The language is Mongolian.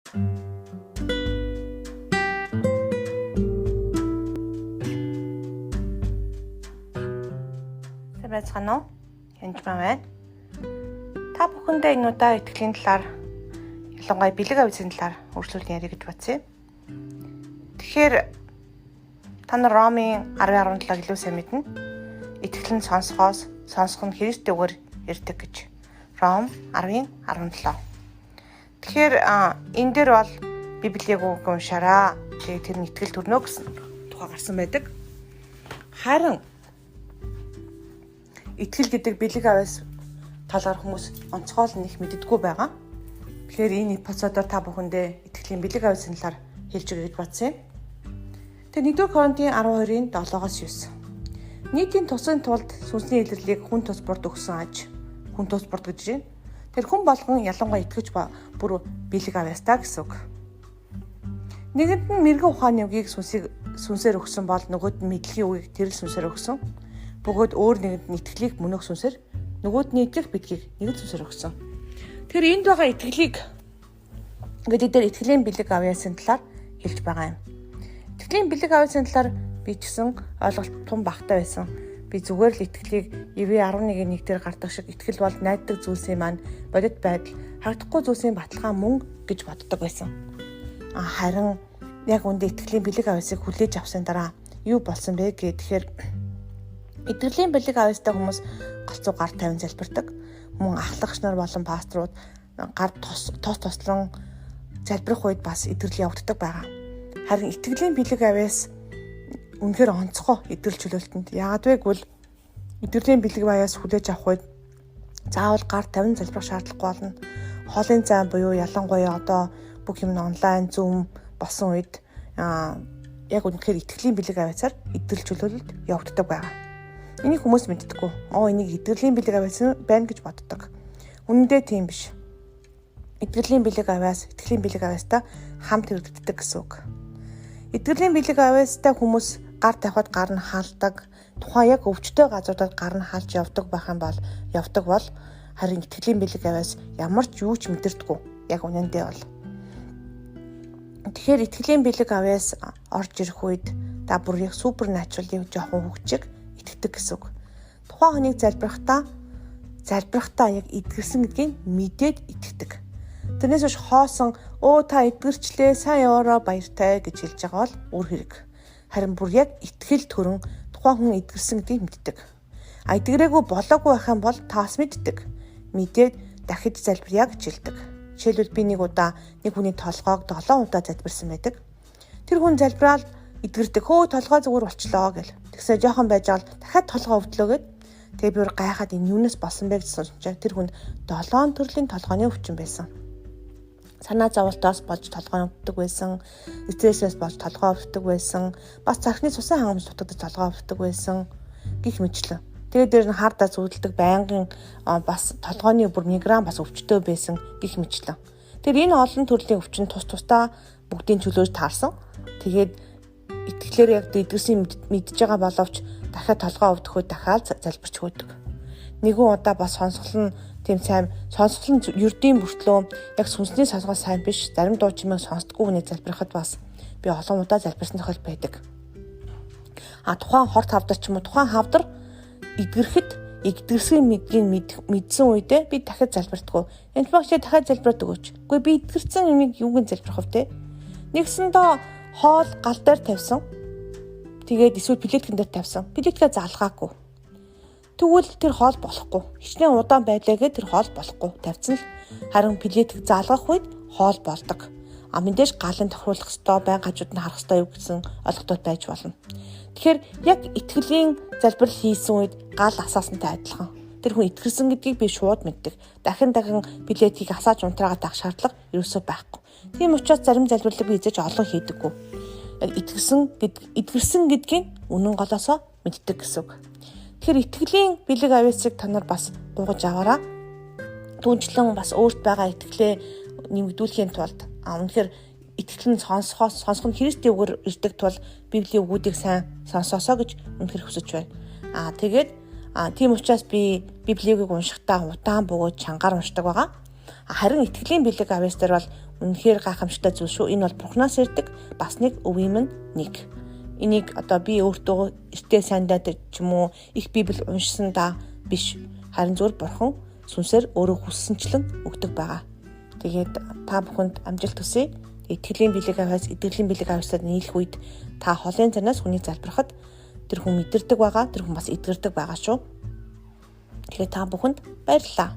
Сайн байцгаана уу? Янж байна. Та бүхэндээ энэ удаа итгэлийн талаар, ялангуяа бэлэг авьяасын талаар үргэлжлүүлэн ярих гэж бодсон юм. Тэгэхээр та нар Ромын 10:17-г илүү сайн мэднэ. Итгэл нь сонсохоос, сонсох нь Христийн үгээр ирдэг гэж. Ром 10:17. Тэгэхээр энэ дээр бол Библийг үг уншаараа. Тэгээ тэр нь итгэл төрнө гэсэн тухай гарсан байдаг. Харин итгэл гэдэг бэлэг авяас талаар хүмүүс онцгойл нь их мэддэггүй байгаа. Тэгэхээр энэ эпизодоор та бүхэндээ итгэлийн бэлэг авяасын талаар хэлж өгье гэж бодсон юм. Тэгээ 1-р Коринтын 12-ын 7-оос 9. Нийтийн тусын тулд сүнсний илэрлийг хүн тус бүрд өгсөн аж. Хүн тус бүрд гэж байна. Тэр хүн болгон ялангуяа итгэж бүр бэлэг авяастай гэсэн үг. Нэгэнд нь мэрэгэн ухааны үгийг сүнсийг сүнсээр өгсөн бол нөгөөд нь мэдлэгийн үгийг тэр л сүнсээр өгсөн. Бөгөөд өөр нэгэнд нь итгэлийг мөнөөх сүнсээр, нөгөөд нь итгэх бидгийг нэг л сүнсээр өгсөн. Тэгэхээр энд байгаа итгэлийг ингээд дээр итгэлийн бэлэг авьяасын талаар хэлж байгаа юм. Итгэлийн бэлэг авьяасын талаар би ч гэсэн ойлголт тун багтай байсан. Би зүгээр л итгэлийг Еврей 11-ийн 1 дээр гардаг шиг итгэл бол найддаг зүйлсийн маань бодит байдал, харагдахгүй зүйлсийн баталгаа мөн гэж боддог байсан. Харин яг үндэ итгэлийн бэлэг авьяасыг хүлээж авсан дараа юу болсон бэ гэхээр итгэлийн бэлэг авьяастай хүмүүс галзуу гар тавин залбирдаг. Мөн ахлагч нар болон пасторууд гар тос тослон залбирах үед бас итгэл явагддаг байгаа. Харин итгэлийн бэлэг авьяас үнэхээр онцгой итгэл чөлөөлтөнд. Яагаад вэ гэвэл итгэлийн бэлэг авьяас хүлээж авах үед заавал гар тавин залбирах шаардлагагүй болно. Хоолын зай буюу ялангуяа одоо бүх юм онлайн Zoom болсон үед яг үнэхээр итгэлийн бэлэг авьяасаар итгэл чөлөөлөлт явагддаг байгаа. Энийг хүмүүс мэддэггүй. Энийг итгэлийн бэлэг авьяас байна гэж боддог. Үнэн дээр тийм биш. Итгэлийн бэлэг авьяас, итгэлийн бэлэг авьяастай хамт хэрэглэгддэг гэсэн үг. Итгэлийн бэлэг авьяастай хүмүүс гар тавихад гар нь хаалдаг. Тухайн яг өвчтөй газруудад гар нь хаалж явдаг байх юм бол явдаг бол харин итгэлийн бэлэг авьяас ямар ч юу ч мэдэрдэггүй. Яг үнэндээ бол. Тэгэхээр итгэлийн бэлэг авьяас орж ирэх үед та бүр яг супернатурал жоохон хөгжиг итгэдэг гэсэн үг. Тухайн хүнийг залбирахдаа яг эдгэрсэн гэдгийг мэдээд итгэдэг. Тэрнээс биш хоосон та эдгэрчлээ, сайн яваараа, баяртай гэж хэлж байгаа бол үр хэрэг. Харин бүр яг итгэл төрөн тухайн хүн эдгэрсэн гэдгийг мэддэг. А эдгэрээгүй болоогүй байх юм бол таас мэддэг. Мэдээд дахиж залбирая гэж хэлдэг. Жишээлбэл би нэг удаа нэг хүний толгойг 7 удаа залбирсан байдаг. Тэр хүн залбираал эдгэрдэг. Хөө толгой зүгээр болчлоо гэл. Тэгсээ жоохон байж байгаа л дахиад толгой өвдлөө гэд. Тэгээ би гайхаад энэ юунаас болсон бэ гэж сонсч тэр хүнд 7 төрлийн толгойн өвчин байсан. Санаа зовлтоос болж толгой өвддөг байсан, стрессээс болж толгой өвддөг байсан, бас цархны цусан хангамж дутагдаж толгой өвддөг байсан гих мэтлэн. Тэгээд дээр нь хардаа зүудэлдэг байнгын бас толгойн бүр мигран бас өвчтөй байсан гих мэтлэн. Тэр энэ олон төрлийн өвчин тус тусдаа бүгдийн чөлөөж таарсан. Тэгээд итгэлээр яг эдгэрсэн мэдж байгаа боловч дахиад толгой өвдөхөд дахиад залбирч хөөдөг. Нэгэн удаа бас сонсгол нь тийм сайн сонсгол нь ердийн мөртлөө яг сүнсний сонсгол сайн биш. Зарим дуу чимээг сонсдоггүй хүний залбирахад бас би олон удаа залбирсан тохиол байдаг. А тухайн хорт хавдар ч юм уу тухайн хавдар эдгэрхэд эдгэрсэн мэдгийг мэдсэн үедээ би дахиад залбирдаггүй. Энэ багш дахиад залбираад өгөөч. Үгүй би эдгэрсэн юмыг юуг нь залбирах вэ? Нэгсэндээ хоол гал дээр тавьсан. Тэгээд эсвэл плиткэн дээр тавьсан. Плиткээ залгаагүй. Тэгвэл тэр хоол болохгүй. Хичнээн удаан байлаа гэ тэр хоол болохгүй. Тавьсан л харин плитк залгах үед хоол болдог. А мэдээж галын тохируулах ёстой, байн хажууд нь харах ёстой юу гэсэн ойлголтууд байж болно. Тэгэхээр яг итгэлийн залбирал хийсэн үед гал асаасантай адилхан. Тэр хүн итгэсэн гэдгийг би шууд мэддэг. Дахин плитгийг асааж унтраагаад авах шаардлага ерөөсөө байхгүй. Тийм учраас зарим залбирлыг би эзэж олон хийдэггүй. Эдгэрсэн гэдгийг үнэн голоосоо мэддэг гэсэн үг. Тэгэхээр итгэлийн бэлэг авьяасыг та нар бас гуйж аваараа. Түүнчлэн бас өөрт байгаа итгэлээ нэмэгдүүлэхийн тулд үнэхээр итгэл нь сонсохоос сонсох нь Христийн үгээр ирдэг тул Библийн үгүүдийг сайн сонсоосоо гэж үнэхээр хүсэж байна. Тэгээд тийм учраас би Библийг уншихдаа удаан бөгөөд чангаар уншдаг байгаа. Харин итгэлийн бэлэг авьяас дээр бол үнэхээр гайхамшигтай зүйл шүү. Энэ бол Бурханаас ирдэг бас нэг өвийн нэг. Энийг одоо би өөртөө эртээ сайндаа ч юм уу их Библи уншсан да биш. Харин зүгээр Бурхан сүнсээр өөрөө хүссэнчлэн өгдөг байгаа. Тэгээд та бүхэнд амжилт хүсье. Итгэлийн бэлэг авьяас, итгэлийн бэлэг авьяасаар нийлэх үед та холын занаас хүнийг залбирахад тэр хүн мэдэрдэг байгаа, тэр хүн бас эдгэрдэг байгаа шүү. Тэгэхээр та бүхэнд баярлалаа.